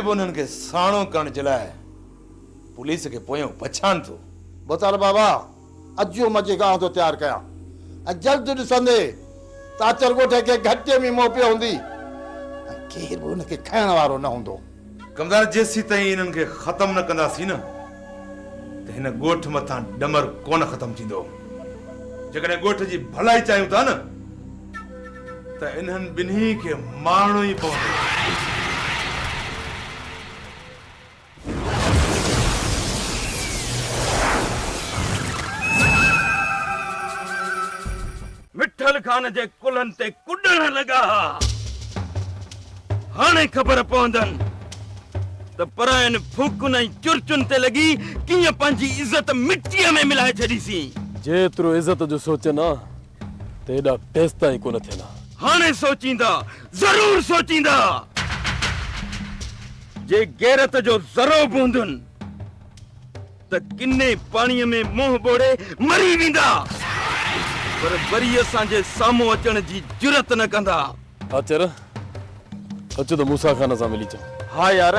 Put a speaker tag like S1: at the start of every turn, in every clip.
S1: به انهن کي ساڻو ڪرڻ جي لاء پوليس کي پويان پڇان ٿو.
S2: ڀوتار بابا، اجهو مجي گاهه ٿو تيار ڪيان ۽ جلد ڏسندي ته آچر ڳوٺ کي گهٽيء ۾ منهن پيو هوندي ۽ ڪير به ان کي کڻڻ وارو نه هوندو.
S1: ڪمدار جيسيتائين انهن کي ختم نه ڪنداسين نه ته هن ڳوٺ مٿان ڏمر ڪونه ختم ٿيندو. جيڪڏهن ڳوٺ جي ڀلائي چاهيون ٿا نه ته انهن ٻنهي کي مارڻو ئي پوندو.
S3: مٺل خان جي ڪلهن تي ڪڏڻ لڳا ها. هاڻي خبر پوندن ته پراين ڦوڪن ۽ چرچن تي لڳي ڪيئن پنهنجي عزت مٽيء ۾ ملائي ڇڏيسين.
S4: جي ايترو عزت جو سوچين ها ته ايڏا تيستائين ڪونه ٿين ها.
S3: هاڻي سوچيندا، ضرور سوچيندا. جي غيرت جو ذرو به هوندن ته ڪني پاڻيء ۾ منهن ٻوڙي مري ويندا، پر وري اسان جي سامهون اچڻ جي جرئت نه ڪندا.
S4: آچر، اچ ته موسيٰ خان سان ملي اچون.
S3: ها يار،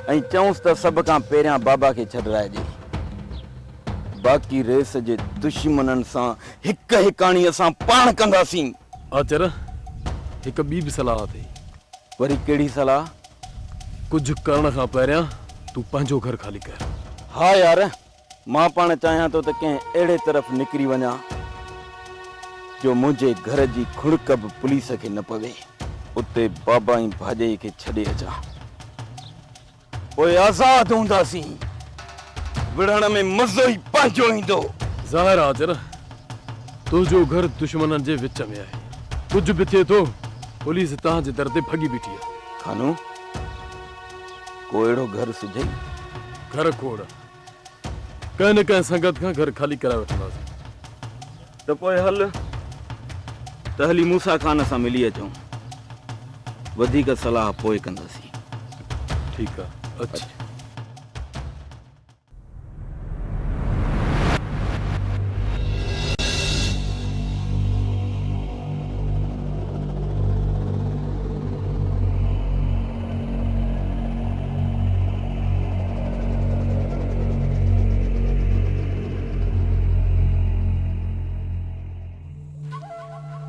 S3: ۽ چئونس ته سڀ کان پهريان بابا کي ڇڏرائي ڏي. باقي رئيس جي دشمنن سان هڪ هڪاڻي اسان پاڻ ڪنداسين.
S4: آچر، هڪ ٻي به صلاح اٿئي.
S3: وري ڪهڙي صلاح؟
S4: ڪجهه ڪرڻ کان پهريان تون پنهنجو گهر خالي ڪر.
S3: ها يار، مان پاڻ چاهيان ٿو ته ڪنهن اهڙي طرف نڪري وڃان جو منهنجي گهر جي کڙڪ به پوليس کي نه پوي. اتي بابا ۽ ڀاڄائي کي ڇڏي اچان. پوء آزاد هونداسين. وڙهڻ ۾ مزو ئي پنهنجو ايندو.
S4: ظاهر آ آچر، تنهنجو گهر دشمنن جي وچ ۾ آهي. ڪجهه به ٿئي ٿو، پوليس توهان جي در تي ڀڳي بيٺي آ.
S3: خانو، ڪو اهڙو گهر سجهئي؟
S4: گهر کوڙ. ڪنهن نه ڪنهن سنگت کان گهر خالي ڪرائي وٺنداسين.
S3: ته پوء هل ته هلي موسيٰ خان سان ملي اچون. وڌيڪ صلاح پوء ڪنداسين.
S4: ٺيڪ آ، اچ.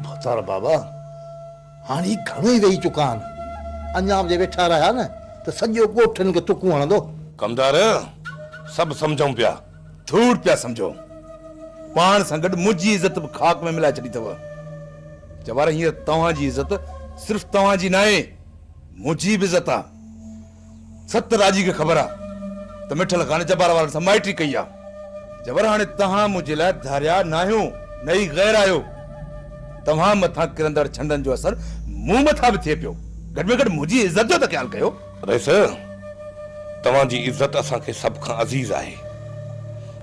S2: ڀوتار بابا هاڻي هي گهڻو ئي ويهي چڪا آهن، اڃا به جي ويٺا رهيا نه ته سڄو ڳوٺ هنن کي تڪون هڻندو.
S1: ڪمدار، سڀ سمجهون پيا، ڌوڙ پيا سمجهو. پاڻ سان گڏ منهنجي عزت به خاڪ ۾ ملائي ڇڏي اٿو. جوار هينئر توهان جي عزت صرف توهان جي ناهي، منهنجي به عزت آ. ست راڄي کي خبر آ ته مٺل خان جبار وارن سان مائٽي ڪئي آ. جبر هاڻي توهان منهنجي لاء ڌاريا ناهيو نه ئي غير آهيو. توهان مٿان ڪرندڙ ڇنڊن جو اثر مون مٿان به ٿئي پيو. گهٽ ۾ گهٽ منهنجي عزت جو ته خيال ڪيو.
S5: رئيس، توهان جي عزت اسان کي سڀ کان عزيز آهي.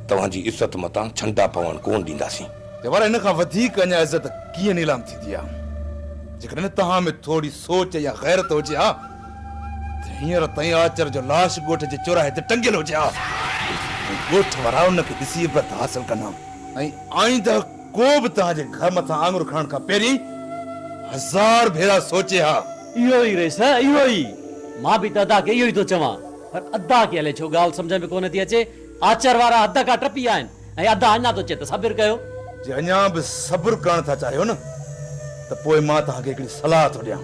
S5: توهان جي عزت متان ڇنڊا پوڻ ڪونه ڏينداسين.
S1: جبار هن کان وڌيڪ اڃا عزت ڪيئن نيلام ٿيندي آ. جيڪڏهن توهان ۾ ٿوري سوچ يا غيرت هجي ها ته هينئر تائين آچر جو لاش ڳوٺ جي چوراهي تي ٽنگيل هجي ها ۽ ڳوٺ وارا ان کي ڏسي عبرت حاصل ڪن ها ۽ آئنده ڪو به توهان جي گهر مٿان آڱر کڻڻ کان پهرين هزار ڀيرا سوچي ها.
S6: اهو ئي رئيس، اهو ئي. مان به ته ادا کي اهو ئي ٿو چوان. پر ادا کي الائي ڇو ڳالهه سمجهه ۾ ڪونه ٿي اچي. آچر وارا حد کان ٽپي ويا آهن ۽ ادا اڃا ٿو چئي ته صبر ڪيو.
S1: جي اڃا به صبر ڪرڻ ٿا چاهيو نه ته پوء مان توهان کي هڪڙي صلاح ٿو ڏيان.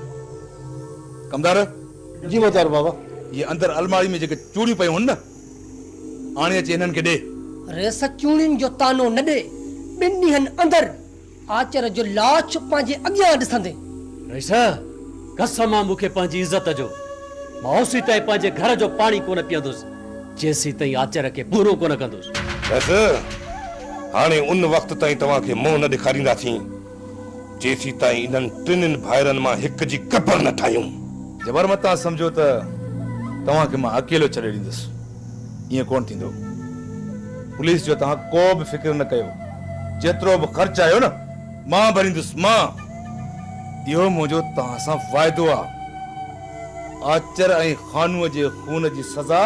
S1: ڪمدار!
S2: جي مختيار بابا.
S1: هي اندر الماڙي ۾ جيڪي چوڙيون پيون هن نه، آڻي اچي هنن کي ڏي.
S7: ريس چوڙين جو طعنو نه ڏي، ٻن ڏينهن اندر آچر جو لاش پنهنجي اڳيان ڏسندين.
S6: رئيس! قسم آ مون کي پنهنجي عزت جو، مان اوسيتائين پنهنجي گهر جو پاڻي ڪونه پيئندس، جيسيتائين آچر کي پورو ڪونه ڪندس.
S5: رئيس! هاڻي ان وقت تائين توهان کي منهن نه ڏيکارينداسين. جيسيتائين انهن ٽنهن ڀائرن مان هڪ جي قبر نه ٺاهيون.
S1: جبر متان سمجهو ته توهان کي مان اڪيلو ڇڏي ڏيندس. ائين ڪونه ٿيندو. پوليس جو توهان ڪو به فڪر نه ڪيو. جيترو به خرچ آيو نه مان ڀريندس مان. اهو منهنجو توهان سان واعدو آ. آچر ۽ خانوء جي خون جي سزا.